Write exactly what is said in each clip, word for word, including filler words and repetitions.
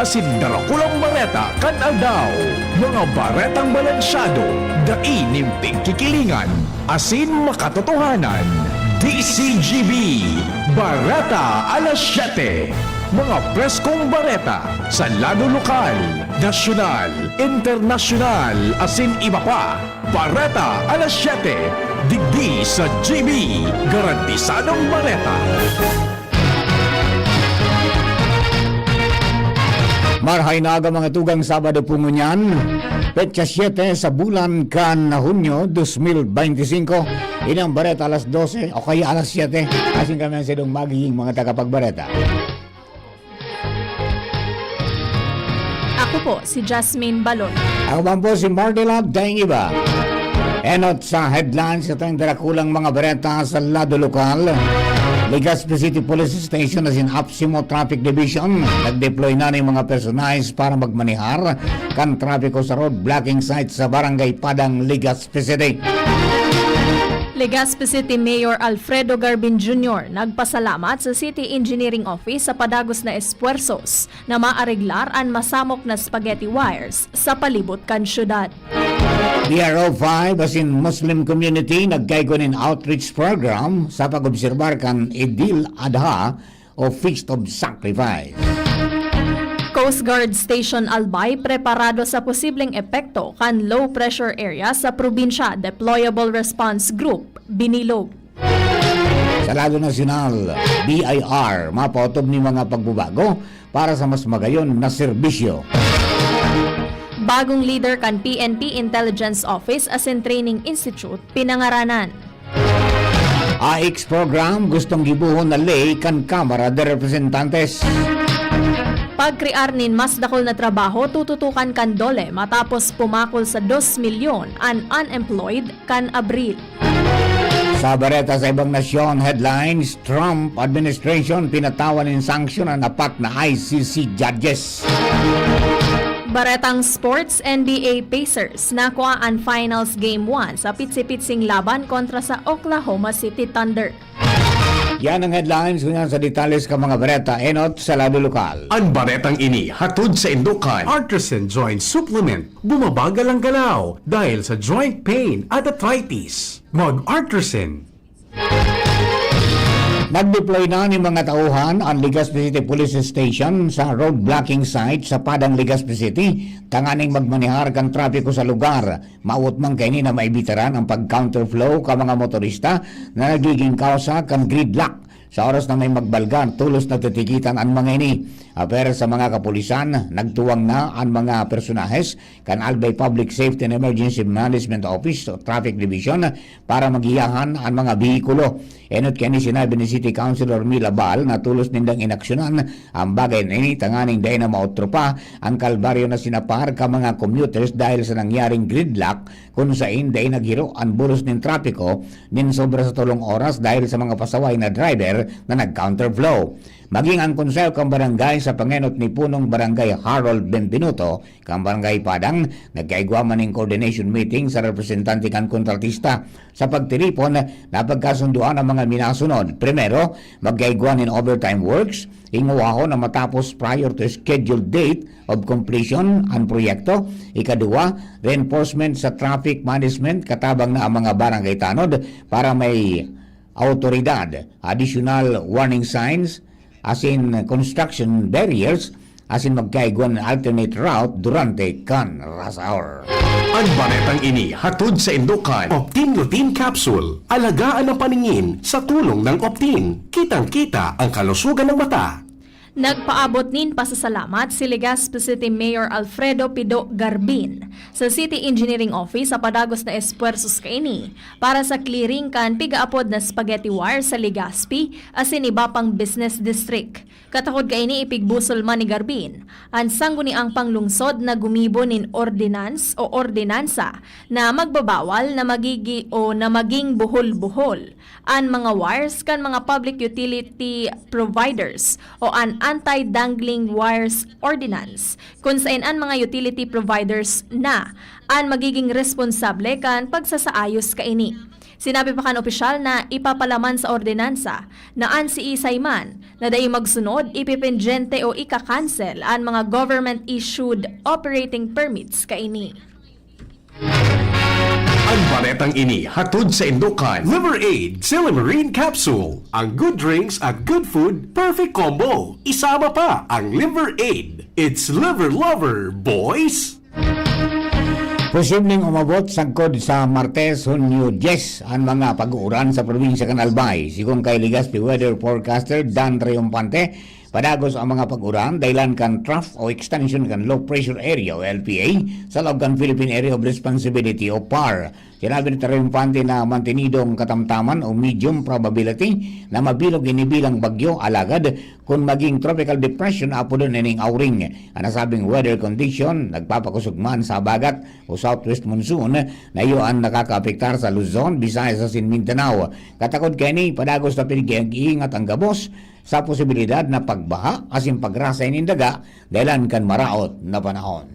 asin darakulang bareta kan aldaw. Mga baretang balansyado, dai nin pigkikilingan, asin makatotohanan. D C G B, Bareta Alas Siyete. Mga preskong bareta sa lado lokal, nasyonal, internasyonal, asin iba pa. Bareta Alas Siyete, digdi sa G B, garantisadong bareta. Marhay na aga, mga tugang, Sabado po ngunyan, petsa siyete sa bulan kan Hunyo, dos mil beinti singko. Ini ang Bareta Alas Dose o kaya Alas Siyete. Asin kami ang sidong magiging mga tagapagbareta. Ako po si Jasmine Balon. Ako man po si Mardelab Daingiba. Enot sa headlines, ito ang darakulang mga bareta sa lado lokal. Legazpi City Police Station asin APSIMO Traffic Division nag-deploy na nin mga personahes para magmanihar kan trapiko sa road blocking site sa Barangay Padang, Legazpi City. Legazpi City Mayor Alfredo Garbin Junior nagpasalamat sa City Engineering Office sa padagos na esfuerzos na maareglar an masamok na spaghetti wires sa palibot kan syudad. B R O five asin Muslim community nagkaigwa nin outreach program sa pag-obserbar kan Eid al-Adha o Feast of Sacrifice. Coast Guard Station Albay preparado sa posibleng epekto kan low pressure area sa probinsya, Deployable Response Group, Binilog. Sa lado nasyonal, B I R, mapaotob nin mga pagbabago para sa mas magayon na serbisyo. Bagong leader kan P N P Intelligence Office asin Training Institute pinangaranan. A I C S program gustong gibohon na ley kan Kamara de Representantes. Pagkrear nin mas dakul na trabaho tututukan kan DOLE matapos pumakol sa dos milyon an unemployed kan Abril. Sa bareta sa ibang nasyon headlines, Trump administration pinatawan nin sanksyon an apat na I C C judges. Baretang sports, N B A Pacers nakua an Finals Game one sa pitsi-pitsing laban kontra sa Oklahoma City Thunder. Yan ang headlines. Ngunyan sa detalye kan mga bareta, enot sa lado lokal. An baretang ini hatod saindo kan Artisan Joint Supplement. Bumabagal ang galaw dahil sa joint pain at arthritis. Mag-Artisan. Nag-deploy na nin mga tauhan an Legazpi City Police Station sa road blocking site sa Padang, Legazpi City, tanganing magmanihar kan trapiko sa lugar. Maot man kaini na maibitaran ang pag-counterflow kan mga motorista na nagiging kausa kan gridlock. Sa oras na may magbalga, tolos na titikitan an mga ini. Apwera sa mga kapulisan, nagtuwang na an mga personahes kan Albay Public Safety and Emergency Management Office o Traffic Division para magiyahan an mga behikulo. Enot kaini sinabi ni City Councilor Mila Bal na tolos nindang inaksyonan ang bagay na ini tanganing dai na maotro pa ang kalbaryo na sinapar kan mga commuters dahil sa nangyaring gridlock kun sain dai naghiro an buros nin trapiko nin sobra sa tolong oras dahil sa mga pasaway na driver na nag-counterflow. Maging ang konseho kan barangay sa pangenot ni Punong Barangay Harold Benvenuto kan Barangay Padang, nagkaigwa man nin coordination meeting sa representante kan kontratista. Sa pagtiripon, napagkasundoan ang mga minasunod. Primero, magkaigwa nin overtime works, hingowahon na matapos prior to scheduled date of completion an proyekto. Ikaduwa, reinforcement sa traffic management katabang na ang mga barangay tanod para may awtoridad, additional warning signs, asin construction barriers, asin magkaigwa nin alternate route durante kan rush hour. An baretang ini hatod saindo kan Optin Lutein Capsule. Alagaan ang paningin sa tulong ng Optin. Kitang-kita ang kalusugan ng mata. Nagpaabot nin pasasalamat si Legazpi City Mayor Alfredo Pido Garbin sa City Engineering Office sa padagos na espuwersos kaini para sa clearing kan pigaapod na spaghetti wire sa Legazpi asin iba pang business district. Katakod kaini, ipigbusol man ni Garbin an sangguniang panglungsod na gumibo nin ordinance o ordinansa na magbabawal na magigi-, o na maging buhol-buhol an mga wires kan mga public utility providers o an Anti-Dangling Wires Ordinance, kun saen an mga utility providers na an magiging responsable kan pagsasaayos kaini. Sinabi pa kan opisyal na ipapalaman sa ordinansa na an siisay man na dai magsunod, ipipendyente o ika-cancel an mga government-issued operating permits kaini. Ang baretang ini hatod sa indokan Liver Aid Silymarin Capsule. Ang good drinks at good food, perfect combo. Isama pa ang Liver Aid. It's Liver Lover, boys! Posibleng umabot sagkod sa Martes, Hunyo dyes, an mga pag-uuran sa probinsya kan Albay. Sigon kay Legazpi weather forecaster Dan Triomphante, padagos ang mga pag-uran dahilan kan trough o extension kan low pressure area o L P A sa laog kan Philippine Area of Responsibility o PAR. Sinabi ni Triomphante na mantinidong katamtaman o medium probability na mabilog ini bilang bagyo, alagad kun maging tropical depression, apodon ining Auring. An nasabing weather condition nagpapakosog man sa habagat o southwest monsoon na iyo an nakakaapektar sa Luzon, Visayas asin Mindanao. Katakod kaini, padagos na pinag-iingat ang gabos sa posibilidad na pagbaha asin pagrasay nin daga dahilan kan maraot na panahon.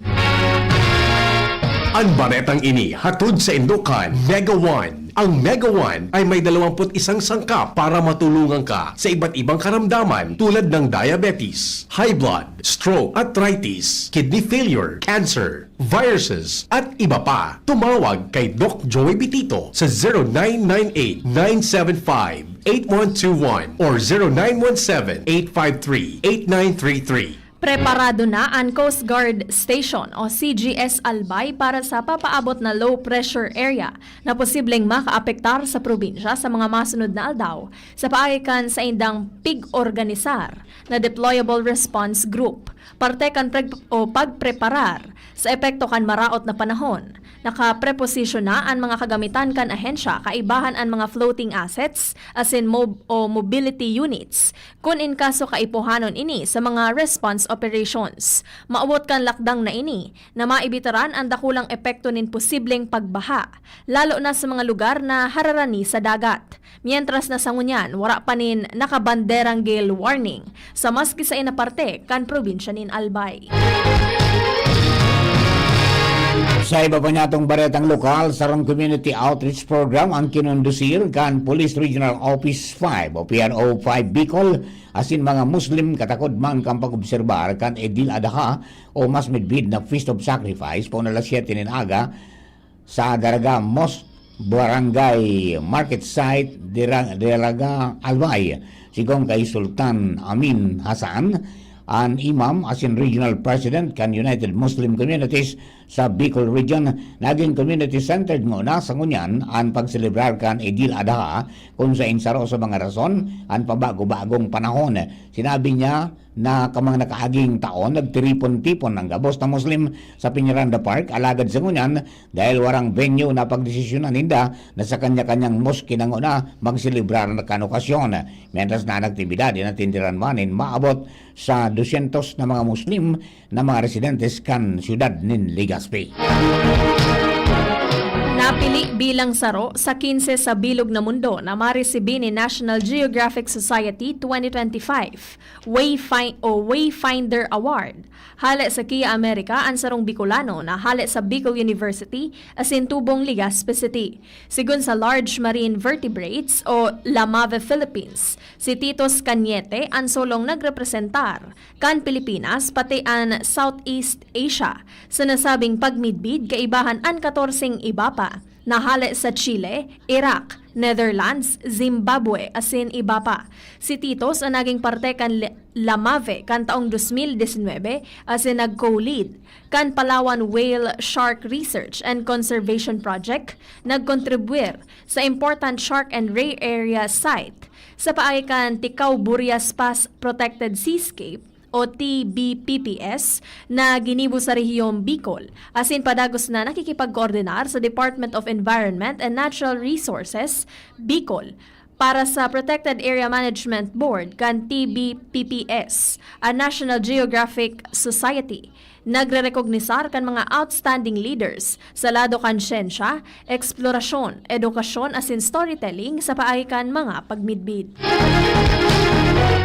Ang baretang ini hatod sa indokan Mega One. Ang Mega One ay may dalawampu't isang sangkap para matulungan ka sa iba't ibang karamdaman tulad ng diabetes, high blood, stroke, arthritis, kidney failure, cancer, viruses, at iba pa. Tumawag kay Doc Joey Bitito sa zero nine nine eight, nine seven five, eight one two one or zero nine one seven, eight five three, eight nine three three. Preparado na an Coast Guard Station o C G S Albay para sa papaabot na low pressure area na posibleng makaapektar sa probinsya sa mga masunod na aldaw sa paagi kan saindang pig-organisar na Deployable Response Group. Parte kan preg- o pagpreparar sa epekto kan maraot na panahon, nakapreposisyon na an mga kagamitan kan ahensya kaibahan an mga floating assets asin mob- o mobility units kun in kaso kaipuhanon ini sa mga response operations. Maawot kan lakdang na ini na maibitaran an dakulang epekto nin posibleng pagbaha, lalo na sa mga lugar na hararani sa dagat. Mientras na sa ngunyan, wara pa nin nakabanderang gale warning sa maski saen na parte kan probinsya nin Albay. Sa iba pa niyatong baretang lokal, sarong community outreach program ang kinondusir kan Police Regional Office five o P R O five Bicol asin mga Muslim katakod man kan pag-obserbar kan Edil Adha o mas midbid na Feast of Sacrifice pauna alas siyete nin aga sa Daraga Mosque, Barangay Market Site, Dira- Daraga, Albay. Sigon kay Sultan Amin Hasan, an imam asin regional president kan United Muslim Communities sa Bicol Region, naging community-centered ngona sa ngunyan an pagselebrar kan Idil Adha, kun sain saro sa mga rason an pabago-bagong panahon. Sinabi niya na kamang nakaaging taon, nagtiripon-tipon ang gabos na Muslim sa Peñaranda Park, alagad sa ngunyan, dahil warang venue, napagdesisyonan ninda na sa kanya-kanyang mosque na ngona magselebrar kan okasyon. Mientras na an aktibidad, inatindiran man nin maabot sa dusyentos na mga Muslim na mga residentes kan siyudad nin Legazpi. Napili bilang saro sa kinse sa bilog na mundo na maresibi ni National Geographic Society twenty twenty-five Wayfi- o Wayfinder Award. Hale sa Kia America an sarong Bicolano na hale sa Bicol University asin tubong Legazpi City. Sigon sa Large Marine Vertebrates o Lamave Philippines, si Titus Cañete an solong nagrepresentar kan Pilipinas pati an Southeast Asia sa nasabing pagmidbid, kaibahan an katorseng iba pa na hale sa Chile, Iraq, Netherlands, Zimbabwe asin iba pa. Si Titus an naging parte kan Le- Lamave kan taong dos mil disinwebe asin nag-co-lead kan Palawan Whale Shark Research and Conservation Project, nagkontribwir sa Important Shark and Ray Area Site sa paagi kan Ticao-Burias Pass Protected Seascape o T B P P S na ginibo sa Rehiyong Bicol, asin padagos na nakikipagkoordinar sa Department of Environment and Natural Resources, Bicol, para sa Protected Area Management Board kan T B P P S, an National Geographic Society. Nagrerekognisar kan mga outstanding leaders sa lado kan syensya, eksplorasyon, edukasyon asin storytelling sa paagi kan mga pagmidbid.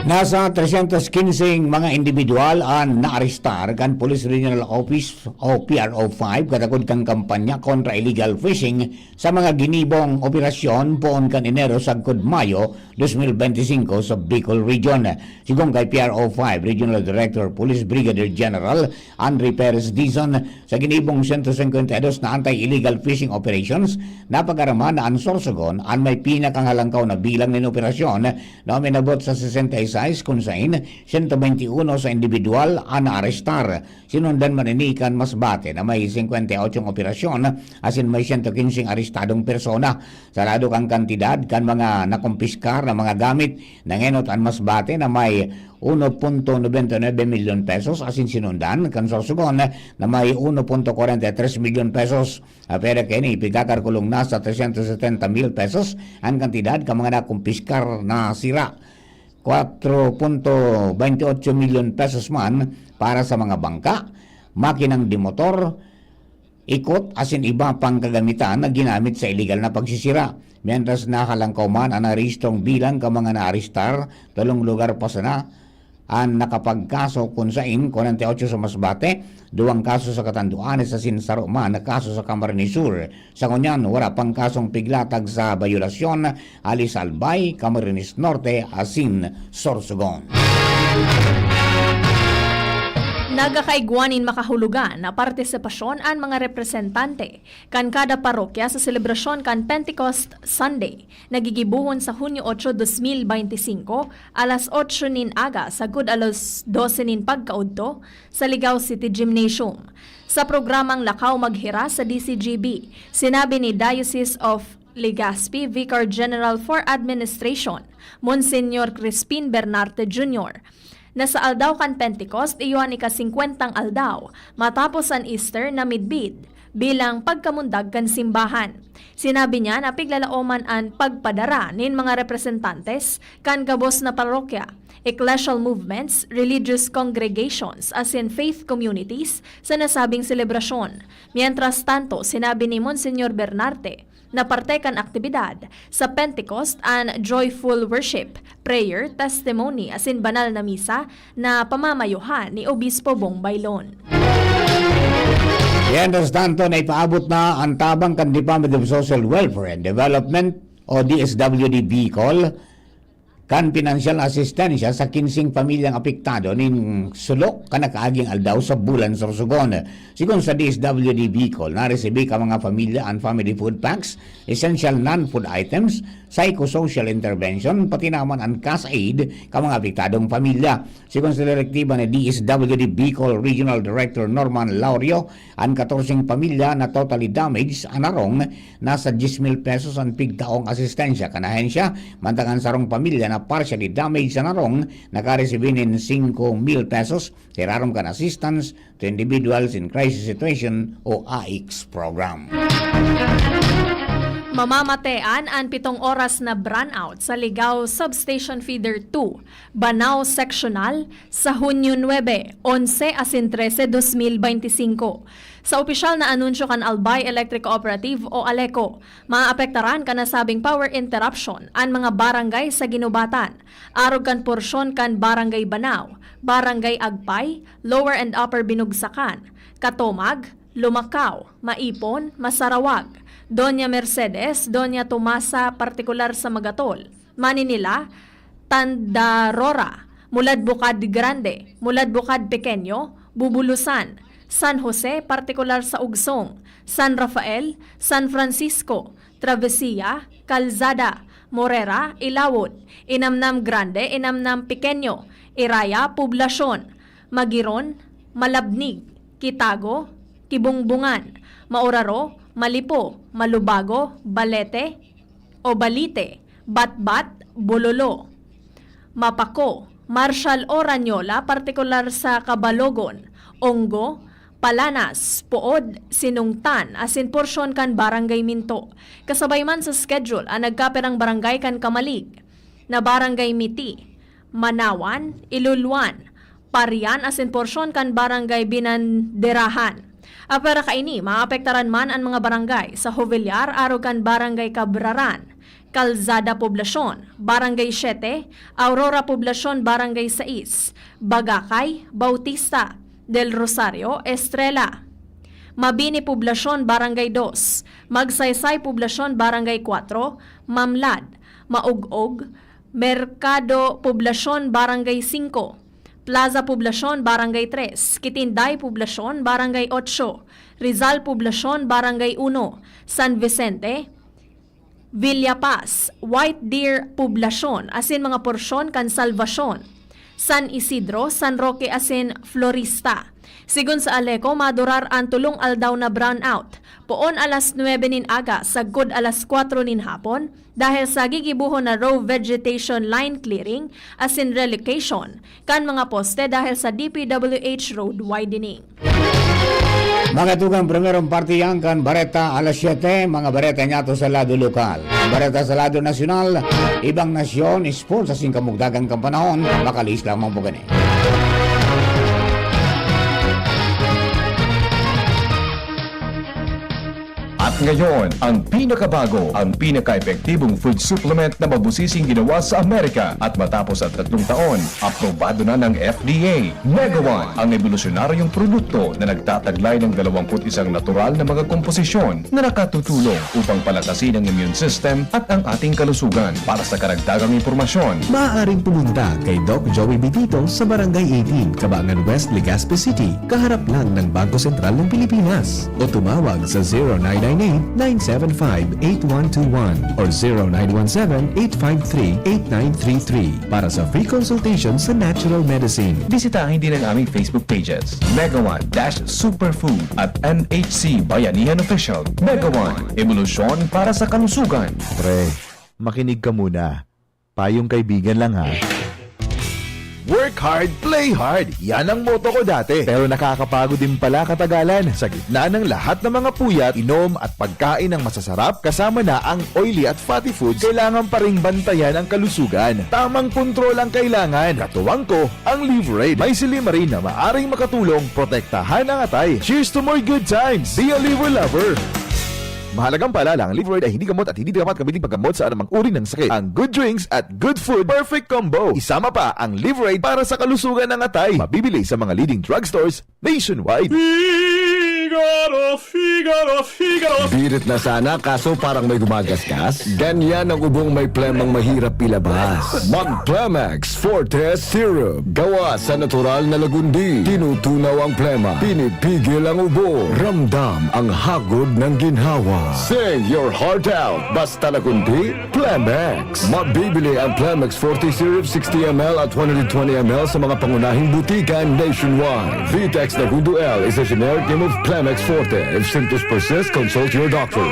Nasa tresyentos kinseng mga indibidwal an naarestar kan Police Regional Office o P R O five katakod kan kampanya kontra illegal fishing sa mga ginibong operasyon poon kan Enero sagkod Mayo dos mil bente singko sa Bicol Region. Sigon kay P R O five Regional Director Police Brigadier General Andre Perez Dizon, sa ginibong sento singkwenta y dos na anti-illegal fishing operations, napag-araman na an Sorsogon an may pinakahalangkaw na bilang nin operasyon na uminabot sa sesenta y seis, kun sain sento bente y uno sa indibidwal an naarestar. Sinundan man ini kan Masbate na may singkwenta y otsong operasyon asin may sento kinseng arestadong persona. Sa lado kan kantidad kan mga nakumpiskar na mga gamit, nangenot an Masbate na may uno punto nobenta y nuebe milyon pesos asin sinundan kan Sorsogon na may uno punto kwarenta y tres milyon pesos. Apwera kaini, ipigkakalkulong na sa tresyentos setenta mil pesos an kantidad kan mga nakumpiskar na sira. Kwatro punto bente otso milyon pesos man para sa mga bangka, makinang de motor, ikot asin iba pang kagamitan na ginamit sa iligal na pagsisira. Mientras, nakalangkaw man an narehistrong bilang kan mga naarestar, tolong lugar pa sana an nakapagkaso, kun sain kwarenta y otso sa Masbate, duwang kaso sa Catanduanes asin saro man na kaso sa Camarines Sur. Sa ngunyan, wara pang kasong piglatag sa bayolasyon hali sa Albay, Camarines Norte asin Sorsogon. Nagakaigwa nin makahulogan na partisipasyon an mga representante kan kada parokya sa selebrasyon kan Pentecost Sunday, na gigibohon sa Hunyo otso, dos mil bente singko, alas otso nin aga sagkod alas dose nin pagkaudto, sa Ligao City Gymnasium. Sa programang Lakaw Maghiras sa D C G B, sinabi ni Diocese of Legazpi Vicar General for Administration, Monsignor Crispin Bernarte Junior, na sa aldaw kan Pentecost, iyo an ika-singkwentang aldaw matapos an Easter na midbid bilang pagkamundag kan simbahan. Sinabi niya na piglalaoman an pagpadara nin mga representantes kan gabos na parokya, ecclesial movements, religious congregations, asin faith communities sa nasabing selebrasyon. Mientras tanto, sinabi ni Monsignor Bernarte na parte kan aktibidad sa Pentecost an joyful worship, prayer, testimony, asin banal na misa na pamamayuhan ni Obispo Bong Bailon. Mientras tanto, naipaabot na an tabang kan Department of Social Welfare and Development o D S W D Bicol kan pinansyal na asistensya sa kinseng pamilyang apektado nin sulok kan nakaaging aldaw sa bulan Sorsogon. Sigon sa D S W D Bicol, naresibi kan mga pamilya an family food packs, essential non-food items, psychosocial intervention, pati naman an cash aid kan mga apektadong pamilya. Sigon sa direktiba ni D S W D Bicol Regional Director Norman Laurio, an katorseng pamilya na totally damaged an harong, nasa dyes mil pesos an pigtaong asistensya kan ahensya, mantang an sarong pamilya na partially damaged an harong, nakaresibi nin singko mil pesos sa irarom kan Assistance to Individuals in Crisis Situation o AICS program. Mamamatean an pitong oras na brownout sa Ligao Substation Feeder two, Banao Sectional, sa Hunyo nuebe, onse asin trese, dos mil bente singko. Sa opisyal na anunsyo kan Albay Electric Cooperative o ALECO, maapektaran kan nasabing power interruption an mga barangay sa ginubatan, arog kan porsyon kan Barangay Banao, Barangay Agpay, Lower and Upper Binugsakan, Katomag, Lumacao, Maipon, Masarawag, Doña Mercedes, Doña Tomasa, partikular sa Magatol, Maninila, Tandarora, Mulad Bukad Grande, Mulad Bukad Pequeño, Bubulusan, San Jose, partikular sa Ugsong, San Rafael, San Francisco, Travesía, Calzada, Morera, Ilawod, Inamnam Grande, Inamnam Pequeño, Iraya, Poblacion, Magiron, Malabnig, Kitago, Kibungbungan, Mauraro, Malipo, Malubago, Balete, o Balite, Batbat, Bololo, Mapako, Marshall o Ranyola, partikular sa Kabalogon, Onggo, Palanas, Pood, Sinungtan, asin porsyon kan Barangay Minto. Kasabay man sa schedule an nagkapirang barangay kan Camalig, na Barangay Miti, Manawan, Iluluan, Parian, asin porsyon kan Barangay Binanderahan. Apwera kaini, maapektaran man an mga barangay sa Jovellar, arog kan Barangay Cabraran, Calzada Poblacion, Barangay siete, Aurora Poblacion, Barangay sais, Bagacay, Bautista, Del Rosario, Estrella, Mabini Poblacion, Barangay dos, Magsaysay Poblacion, Barangay kuwatro, Mamlad, Maug-og, Mercado Poblacion, Barangay singko, Plaza Poblacion, Barangay tres, Kitinday Poblacion, Barangay otso, Rizal Poblacion, Barangay uno, San Vicente, Villa Paz, White Deer Poblacion, asin mga porsyon kan Salvacion, San Isidro, San Roque asin Florista. Sigon sa ALECO, madurar an tolong aldaw na brownout, poon alas nuebe nin aga sagkod alas kuwatro nin hapon, dahel sa gigibohon na row vegetation line clearing asin relocation kan mga poste dahel sa D P W H road widening. Mga tugang, primerong parte yan kan Bareta alas siyete, mga bareta niyato sa lado lokal. Bareta sa lado nasyonal, ibang nasyon, sport sa singkamugdagan kan panahon, makalihis lamang po kani. At ngayon, ang pinakabago, ang pinaka-epektibong food supplement na mabusising ginawa sa Amerika. At matapos ang tatlong taon, aprobado na ng F D A. Megawan, ang ebolusyonaryong produkto na nagtataglay ng dalawampu't isang natural na mga komposisyon na nakatutulong upang palakasin ang immune system at ang ating kalusugan. Para sa karagdagang impormasyon, maaaring pumunta kay Doc Joey Bitito sa Barangay eighteen, Cabangan West, Legazpi City, kaharap lang ng Bangko Sentral ng Pilipinas. O tumawag sa zero nine nine eight, nine seven five, eight one two one or zero nine one seven, eight five three, eight nine three three para sa free consultation sa natural medicine. Bisitahin din ang aming Facebook pages, Megawan dash Superfood at M H C Bayanihan Official. Megawan, ebolusyon para sa kalusugan. Pre, makinig ka muna. Payong kaibigan lang, ha. Work hard, play hard. Yan ang motto ko dati. Pero nakakapagod din pala katagalan. Sa gitna ng lahat ng mga puyat, inom at pagkain ng masasarap, kasama na ang oily at fatty foods, kailangan pa ring bantayan ang kalusugan. Tamang kontrol ang kailangan. Katuwang ko, ang Liverade. May silymarin na maaring makatulong protektahan ang atay. Cheers to more good times! Be a Liver Lover! Mahalagang paalala, ang Liverade ay hindi gamot at hindi dapat gamitin paggamot sa anumang uri ng sakit. Ang good drinks at good food, perfect combo. Isama pa ang Liverade para sa kalusugan ng atay. Mabibili sa mga leading drugstores nationwide. Figaro, Figaro, Figaro. Birit na sana, kaso parang may gumagasgas. Ganyan ang ubong may plemang mahirap ilabas. Mag Plemex Forte Syrup. Gawa sa natural na lagundi. Tinutunaw ang plema. Pinipigil ang ubo. Ramdam ang hagod ng ginhawa. Sing your heart out. Basta lagundi, Plemex. Mabibili ang Plemex Forte Syrup sixty M L at one hundred twenty M L sa mga pangunahing butika nationwide. Vitex Nagundo L is a generic name of Plemex Forte. If symptoms persist, consult your doctor.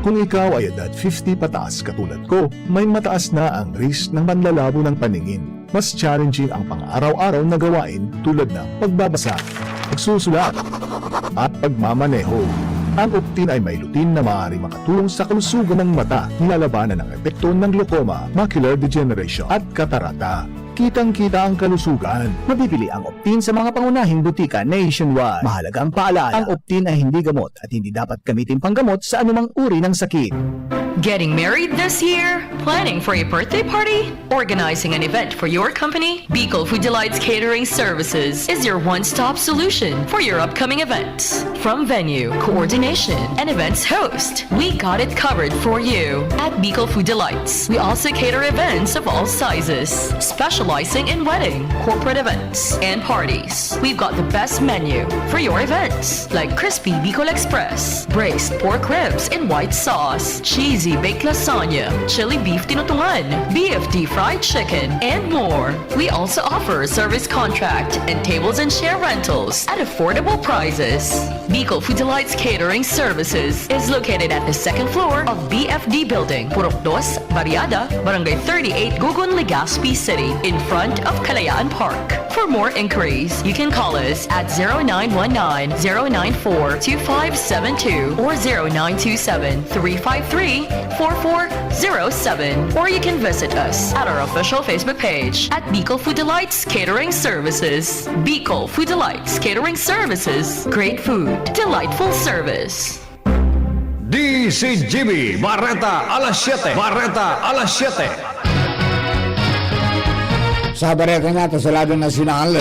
Kung ikaw ay edad fifty pataas katulad ko, may mataas na ang risk ng panlalabo ng paningin. Mas challenging ang pang-araw-araw na gawain tulad ng pagbabasa, pagsusulat, at pagmamaneho. Ang Optin ay may lutein na maaaring makatulong sa kalusugan ng mata, nilalabanan ang epekto ng glaucoma, macular degeneration, at katarata. Kitang-kita ang kalusugan. Mabibili ang Optin sa mga pangunahing butika nationwide. Mahalagang paalala, ang Optin ay hindi gamot at hindi dapat gamitin panggamot sa anumang uri ng sakit. Getting married this year? Planning for a birthday party? Organizing an event for your company? Bicol Food Delights Catering Services is your one-stop solution for your upcoming events. From venue, coordination, and events host, we got it covered for you at Bicol Food Delights. We also cater events of all sizes, specializing in wedding, corporate events, and parties. We've got the best menu for your events, like crispy Bicol Express, braised pork ribs in white sauce, cheesy baked lasagna, chili beef tinutungan, B F T fried chicken, and more. We also offer service contract and tables and chair rentals at affordable prices. Bicol Food Delights Catering Services is located at the second floor of B F D Building, Purok Dos, Barriada, Barangay thirty-eight, Gugun, Legazpi City, in front of Kalayaan Park. For more inquiries, you can call us at zero nine one nine, zero nine four, two five seven two or zero nine two seven, three five three, four four zero seven, or you can visit us at our official Facebook page at Bicol Food Delights Catering Services. Bicol Food Delights Catering Services. Great food, delightful service. D Z G B, Bareta alas siyete. Bareta alas siyete. Sa bareta nato sa lado nasyonal,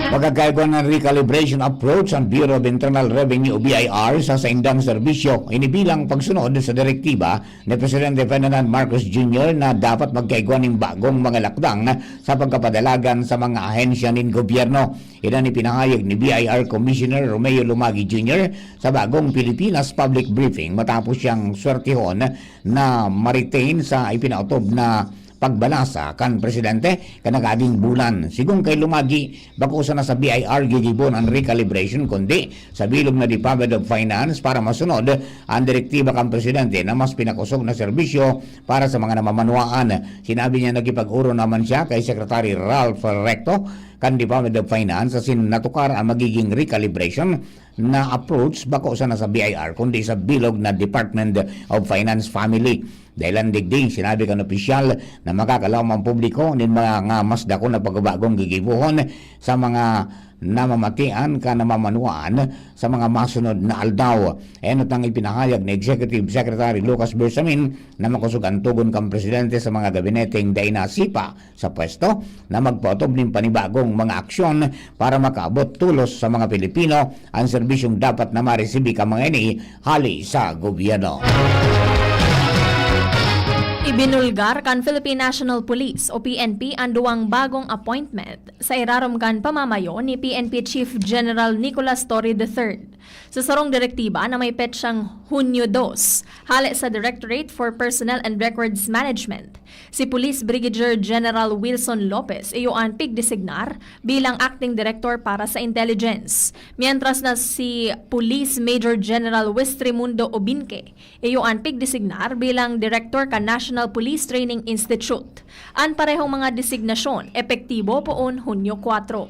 magkakaigwa ng recalibration approach ang Bureau of Internal Revenue o B I R sa saindang serbisyo. Ini bilang pagsunod sa direktiba ni Presidente Ferdinand Marcos Junior na dapat magkaigwa nin bagong mga lakdang sa pagkapadalagan sa mga ahensya nin gobyerno. Iyan an ipinahayag ni B I R Commissioner Romeo Lumagi Junior sa bagong Pilipinas Public Briefing matapos siyang swertehon na ma-retain sa ipinaotob na pagbalasa kan presidente kan nakaaging bulan. Sigon kay Lumagi, bako sana sa B I R gigibon an recalibration, kundi sa bilog na Department of Finance para masunod ang direktiba kan presidente na mas pinakosog na serbisyo para sa mga namamanwaan. Sinabi niya, nakipag-oro naman siya kay Secretary Ralph Recto kan Department of Finance asin natukar ang magiging recalibration na approach bako sana sa B I R kundi sa bilog na Department of Finance family. Dahilan digdi, sinabi kan opisyal na makakalaom ang publiko nin mga mas dakul na pagbabagong gigibohon sa mga namamatian kan namamanwaan sa mga masunod na aldaw. Enot ang ipinahayag ni Executive Secretary Lucas Bersamin na makosog ang tugon kan presidente sa mga gabineteng dai nasipa sa pwesto na magpaotob nin panibagong mga aksyon para makaabot tolos sa mga Pilipino ang serbisyong dapat na maresibi kan mga ini hali sa gobyerno. Ibinulgar kan Philippine National Police o P N P an duwang bagong appointment sa irarom kan pamamayo ni P N P Chief General Nicolas Torre the third. Sa sarong direktiba na may petsang Hunyo dos, hale sa Directorate for Personnel and Records Management, si Police Brigadier General Wilson Lopez iyo an pigdesignar bilang Acting Director para sa Intelligence, mientras na si Police Major General Westrimundo Obinque iyo an pigdesignar bilang Direktor kan National Police Training Institute. An parehong mga designasyon epektibo poon Hunyo kwatro.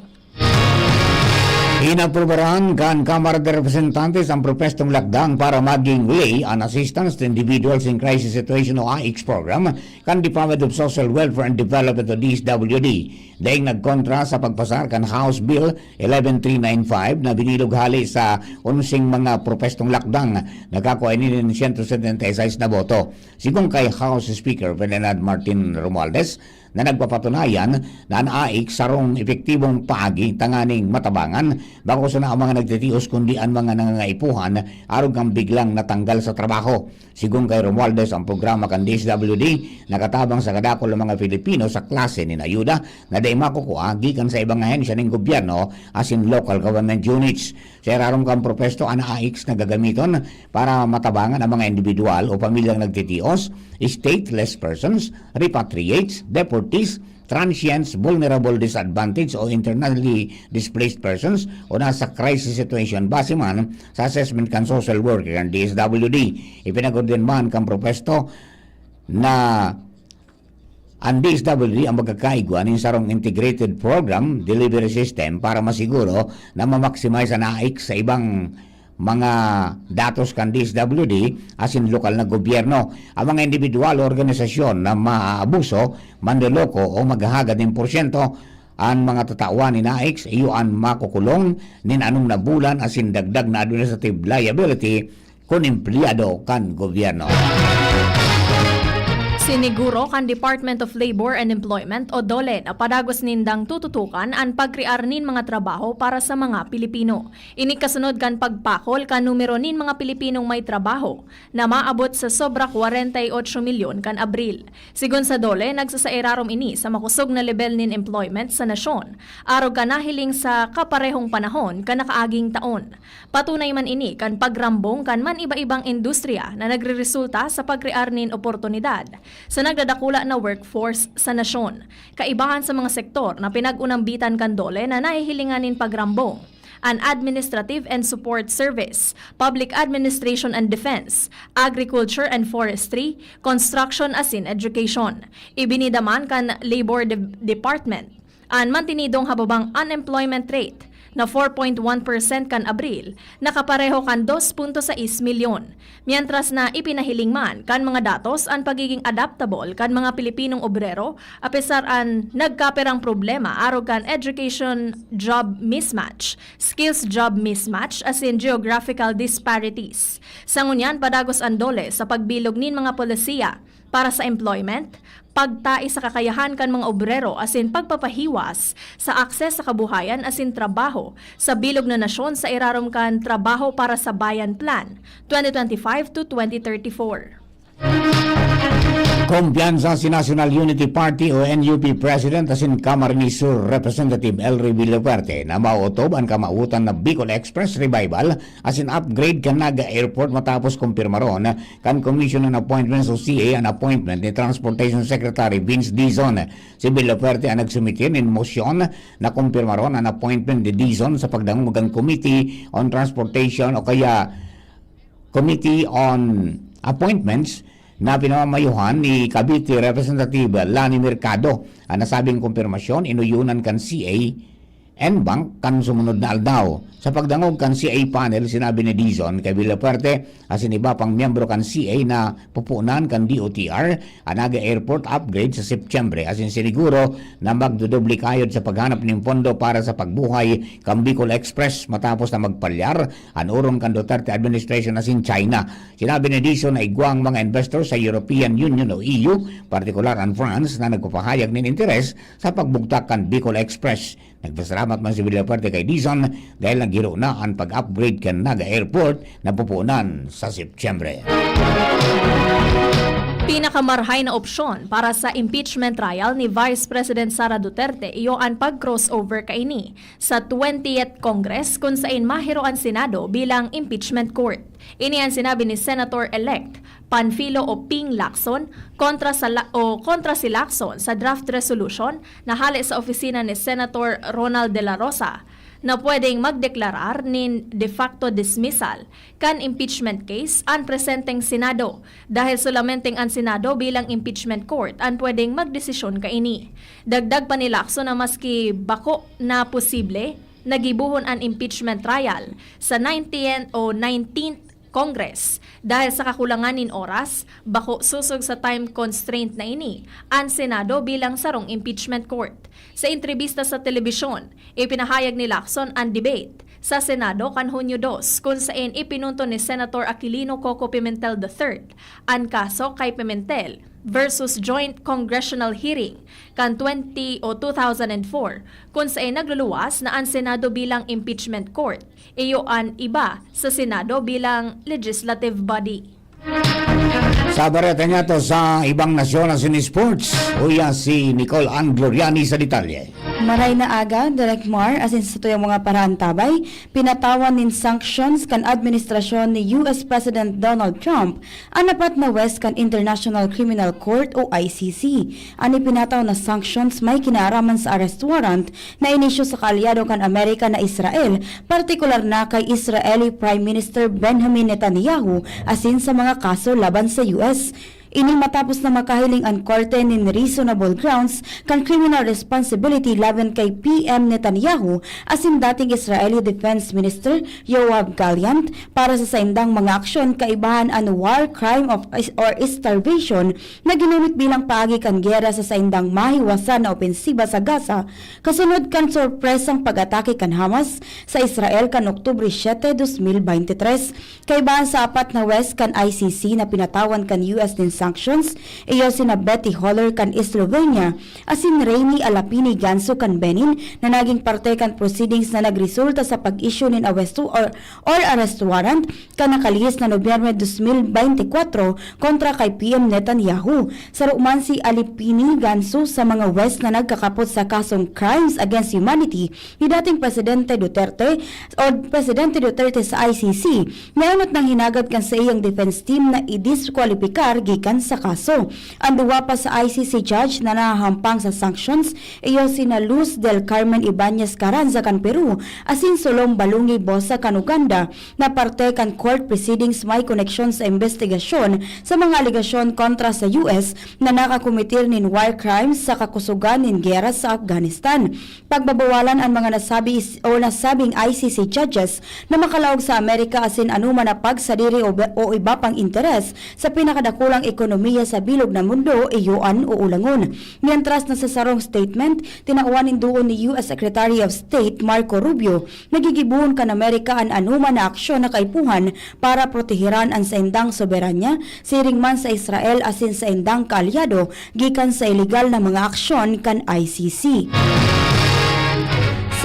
Inaprubaran kan Kamara de Representantes ang propwestong lakdang para maging ley an Assistance to Individuals in Crisis Situation o AICS program kan Department of Social Welfare and Development o D S W D. Daing nagkontra sa pagpasar kan House Bill eleven three nine five na binilog hali sa onseng mga propwestong lakdang, nakakua ini nin siyento setenta y seis na boto. Sigon kay House Speaker Ferdinand Martin Romualdez, na nagpapatunayan na an AICS sarong epektibong paagi tanganing matabangan, bako sana ang mga nagtitios kundi an mga nangangaipuhan arog kan biglang natanggal sa trabaho. Sigon kay Romualdez, ang programa kan D S W D nakatabang sa kadakul na mga Pilipino sa klase nin ayuda na dai makukua gikan sa ibang ahensya nin gobyerno asin local government units. Sa irarom kan propwesto, an AICS na gagamiton para matabangan ang mga individual o pamilyang nagtitios, stateless persons, repatriates, deportees, transients, vulnerable, disadvantaged o internally displaced persons o nasa crisis situation base man sa assessment kan social worker kan D S W D. Ipinag-ordenman kan propwesto na an D S W D ang magkakaigwa nin sarong integrated program delivery system para masiguro na ma-maximize an AICS sa ibang mga datos kan D S W D asin lokal na gobyerno. Ang mga individual o organisasyon na maaabuso, manloloko o maghahagad nin porsyento an mga tatawan nin AICS, iyo an makukulong nin anom na bulan asin dagdag na administrative liability kun empleyado kan gobyerno. Siniguro kan Department of Labor and Employment o DOLE na padagos nindang tututukan an pagkrear nin mga trabaho para sa mga Pilipino. Ini kasunod kan pagpakol kan numero nin mga Pilipinong may trabaho na maabot sa sobra kwarenta y ocho milyon kan Abril. Sigon sa DOLE, nagsasairarom ini sa makosog na lebel nin employment sa nasyon, arog kan nahiling sa kaparehong panahon kan nakaaging taon. Patunay man ini kan pagrambong kan man iba-ibang industriya na nagreresulta sa pagkrear nin oportunidad sa nagdadakula na workforce sa nasyon. Kaibahan sa mga sektor na pinag-unambitan kan DOLE na nahihilingan nin pagrambong, an Administrative and Support Service, Public Administration and Defense, Agriculture and Forestry, Construction asin Education. Ibinida man kan Labor De- Department an mantinidong hababang unemployment rate na four point one percent kan Abril, nakapareho kan dos punto sais milyon. Mientras na ipinahiling man kan mga datos an pagiging adaptable kan mga Pilipinong obrero, apesar an nagkaperang problema arog kan education-job mismatch, skills-job mismatch, asin geographical disparities. Sa ngunyan, padagos an DOLE sa pagbilog nin mga polisiya para sa employment, pagtai sa kakayahan kan mga obrero asin pagpapahiwas sa akses sa kabuhayan asin trabaho sa bilog na nasyon sa irarom kan Trabaho para sa Bayan Plan twenty twenty-five to twenty thirty-four. Kumpiyansa si National Unity Party o N U P President asin Camarines Sur Representative Elry Villafuerte na maotob an kamawotan na Bicol Express Revival asin upgrade kan Naga Airport matapos kumpirmaron kan Commission on Appointments o C A an appointment ni Transportation Secretary Vince Dizon. Si Villafuerte an nagsumite nin mosyon na kumpirmaron an appointment ni Dizon sa pagdangog kan Committee on Transportation o kaya Committee on Appointments na pinamamayuhan ni Cavite Representative Lani Mercado. An nasabing kumpirmasyon inuyonan kan C A N Bank kan sumunod na aldaw. Sa pagdangog kan C A panel, sinabi ni Dizon kay Villafuerte asin iba pang miyembro kan C A na pupunan kan D O T R an Naga Airport upgrade sa Setyembre asin siniguro na magdodoble kayod sa paghanap nin pondo para sa pagbuhay kan Bicol Express matapos na magpalyar an orong kan Duterte administration asin China. Sinabi ni Dizon na igwa ang mga investor sa European Union o E U, partikular an France, na nagpapahayag nin interes sa pagbugtak kan Bicol Express. Nagpasalamat man si Villafuerte kay Dizon dahil naghiro na an pag-upgrade kan Naga Airport na pupunan sa Setyembre. Pinakamarhay na opsyon para sa impeachment trial ni Vice President Sara Duterte iyo an pag-crossover kaini sa twentieth Congress, kun sain mahiro an Senado bilang impeachment court. Ini an sinabi ni Senator-elect Panfilo o Ping Lacson kontra sa La-, o kontra si Lacson sa draft resolution na hale sa opisina ni Senator Ronald De La Rosa na pwedeng magdeklarar nin de facto dismissal kan impeachment case an presenteng Senado, dahil solamenteng an Senado bilang impeachment court an pwedeng magdesisyon kaini. Dagdag pa ni Lacson na maski bako na posible, nagibohon an impeachment trial sa ninetieth o nineteenth Congress. Dahil sa kakulangan nin oras, bako sosog sa time constraint na ini an Senado bilang sarong impeachment court. Sa entrebista sa telebisyon, ipinahayag ni Lacson an debate sa Senado kan Hunyo dos, kun sain ipinunto ni Senator Aquilino Coco Pimentel the third an kaso kay Pimentel versus Joint Congressional Hearing kan twenty o two thousand and four, kun sain nagluluwas na an Senado bilang impeachment court, iyo an iba sa Senado bilang legislative body. Sa bareta niya to sa ibang nasyon asin sports, uya si Nicole Ann Gloriani sa detalye. Maray na aga, Direk Mar, asin sa tuyang mga paraantabay, pinatawan nin sanctions kan administrasyon ni U S President Donald Trump an apat na huwes kan International Criminal Court o I C C. An ipinataw na sanctions may kinaaraman sa arrest warrant na inisyu sa kaalyado kan Amerika na Israel, partikular na kay Israeli Prime Minister Benjamin Netanyahu, asin sa mga kaso laban sa U S. Ini matapos na makahiling an korte nin reasonable grounds kan criminal responsibility laban kay P M Netanyahu asin dating Israeli Defense Minister Yoav Gallant para sa saindang mga aksyon kaibahan an war crime of or starvation na ginunit bilang paagi kan giyera sa saindang mahiwasan na opensiba sa Gaza kasunod kan sorpresang pag-atake kan Hamas sa Israel kan Oktubre siete, dos mil beintitres. Kaibahan sa apat na huwes kan I C C na pinatawan kan U S nin sanctions, iyo sina Betty Holler kan Slovenia asin Reymi Alapini Ganso kan Benin na naging parte kan proceedings na nagresulta sa pag-issue nin awesto or, or arrest warrant kan nakalihis na Nobyembre dos mil beintikwatro kontra kay P M Netanyahu. Saro man si Alipini Ganso sa mga huwes na nagkakapot sa kasong crimes against humanity ni dating Presidente Duterte o Presidente Duterte sa I C C, na enot nang hinagad kan saiyang defense team na i-diskwalipikar gikan sa kaso. An duwa pa sa I C C judge na nahahampang sa sanctions iyo sina Luz del Carmen Ibañez Carranza kan Peru asin Solom Balungi Bosa kan Uganda, na parte kan court proceedings may koneksyon sa imbestigasyon sa mga alegasyon kontra sa U S na nakakometer nin war crimes sa kakusogan nin gera sa Afghanistan. Pagbabawalan an mga nasabi is-, o nasabing I C C judges na makalaog sa Amerika asin anoman na pagsadiri o be-, o iba pang interes sa pinakadakulang ekonomiya sa bilog na mundo, iyo an uulangon. Mientras na sa sarong statement, tinawan nin duon ni U S Secretary of State Marco Rubio na gigibohon kan Amerika an anoman na aksyon na kaipuhan para proteheran an saindang soberanya, siring man sa Israel asin saindang kaalyado gikan sa ilegal na mga aksyon kan I C C.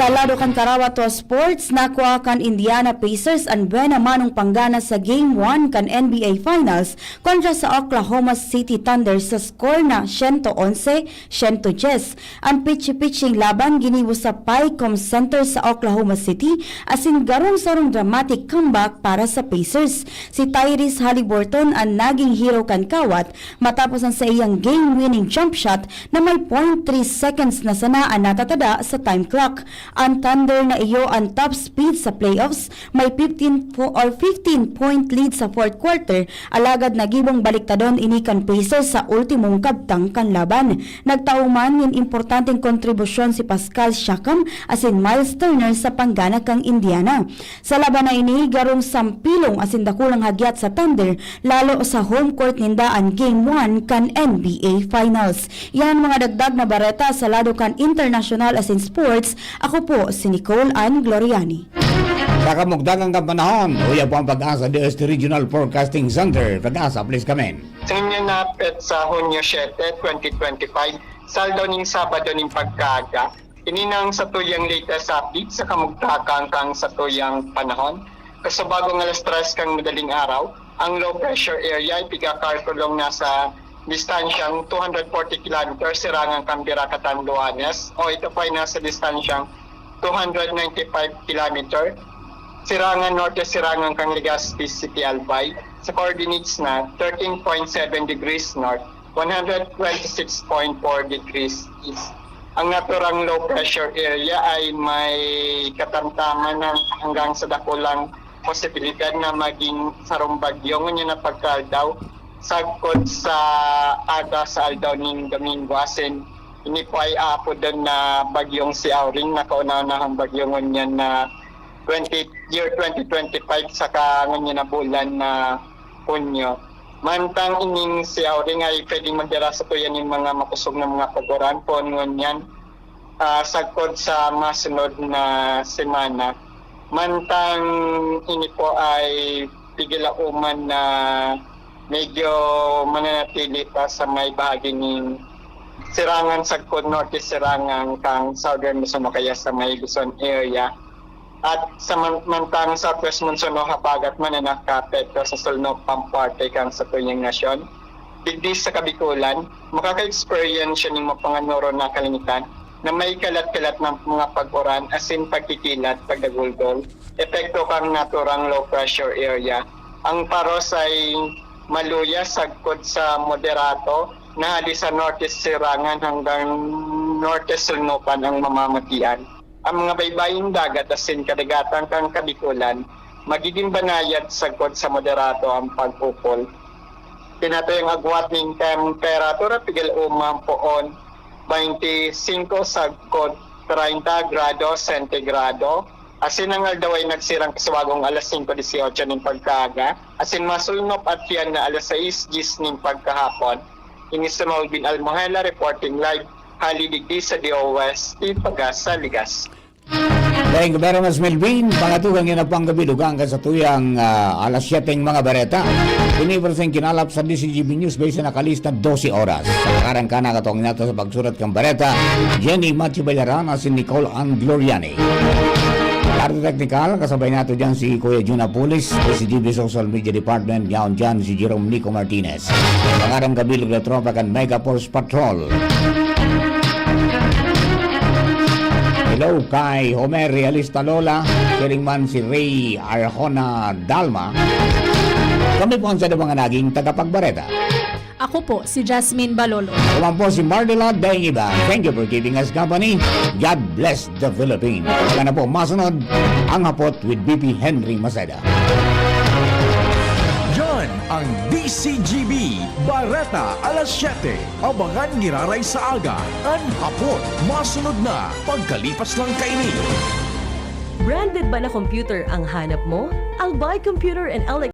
Sa lado kan Karawa to Sports, nakua kan Indiana Pacers an buena manong panggana sa Game one kan N B A Finals kontra sa Oklahoma City Thunder sa score na siyento onse, siyento dyes. An pitchy-pitching laban ginibo sa Paycom Center sa Oklahoma City, asin garong sarong dramatic comeback para sa Pacers. Si Tyrese Haliburton an naging hero kan Kawat matapos an saiyang game-winning jump shot na may point three seconds na sana an natatada sa time clock. An Thunder na iyo an top speed sa playoffs, may fifteen po-, or fifteen point lead sa fourth quarter, alagad nagibong baliktadon ini kan Pacers sa ultimong kabtang kan laban. Nagtao man nin importanteng kontribusyon si Pascal Siakam asin Miles Turner sa panggana kan Indiana. Sa laban na ini, garong sampilong asin dakulang hagyat sa Thunder, lalo sa home court ninda an Game one kan N B A Finals. Yan mga dagdag na bareta sa lado kan international asin sports. Ako po si Nicole Ann Gloriani. Sa kamugtakan kan panahon, uya po ang Pag-asa D S T Regional Forecasting Center. Pag-asa, please come in. Sa inyo na petsa, Hunyo siyete, twenty twenty-five, sa aldaw ning Sabado ning pagkaaga, ini nang satuyang latest update sa kamugtakan kan satuyang panahon. Kasubagong alas tres kan madaling araw, ang low pressure area ay pigkakalkulong nasa distansyang two hundred forty kilometers sirangan kan Virac, Catanduanes, o ito po ay nasa distansyang two hundred ninety-five kilometer sirangan norte sirangan kan Legazpi City, Albay, sa coordinates na thirteen point seven degrees north, one hundred twenty-six point four degrees east. Ang naturang low pressure area ay may katamtaman ng hanggang sa dakulang posibilidad na maging sarong bagyo ngunyan na pagkaaldaw, sagkod sa aga sa aldaw ning Domingo, asin ini po ay aapodon na bagyong si Auring, na kauna-unahang bagyo ngunyan na twenty, year twenty twenty-five, saka ngunyan na bulan na Hunyo. Mantang ining si Auring ay pwedeng magdara sa tuya nin mga makosog na mga pag-uran poon ngunyan, ah, sagkod sa masunod na semana. Mantang ini po ay pigilauman na medyo mananatili pa sa may bahagi nin sirangan sagkod norte sirangan kan Southern Luzon o kaya sa may Luzon area. At sa man-, mantang southwest monsoon o habagat man na nakaapekto sa sulnop pang parte kan satuyang nasyon, digdi sa Kabikulan, makaka-experience siya nin mapanganoro na kalangitan na may kalat-kalat na mga pag-uran asin pagkikilat, pagdagulgol, epekto kan naturang low pressure area. Ang paros ay maluya sagkod sa moderato na hali sa norte sirangan hanggang norte sulnopan ang mamamatian. Ang mga baybaying dagat asin kadagatan kan Kabikulan, magigin banayad sagkod sa moderato ang pag-ukol. Tinatayang agwat nin temperatura pigilauman poon, twenty-five sagkod treinta grado sentigrado. Asin ang aldaw ay nagsirang kasubagong alas singko dieciocho nin pagkaaga, asin masulnop at tiyan na alas sais diyes nin pagkahapon. Ini si Melvin Almohela reporting live hali digdi sa D O S, Tipagas sa Ligas. Thank you very much, Melvin. Pangatugang yan ang panggabi, dugang ka sa tuyang, ah, alas siyete ng mga bareta. Ini po sa kinalap sa D C G B News Base na kalista dose oras. Sa karang kana, katong nato sa pagsurat kang bareta, Jenny Matthew Bayaran, asin Nicole Ann Gloriani. Parte teknikal, kasabay nato dyan si Kuya Jun Apulis, D C G B Social Media Department, yaon dyan si Jerome Nico Martinez. Pangarang kabilog na tropa kan Mega Force Patrol. Hello kay Homer Realista Lola, siring man si Ray Arjona Dalma. Kami po ang sa mga naging tagapagbareta. Ako po si Jasmine Balolo. Ako man po si Mardelad Daingiba. Thank you for keeping us company. God bless the Philippines. Hanggang na po masunod ang Hapot with B P Henry Maceda. Yan ang D C G B, Bareta alas siyete. Abangan giraray sa aga, an Hapot. Masunod na, pagkalipas lang kaini. Branded ba na computer ang hanap mo? Albay Computer and Electronics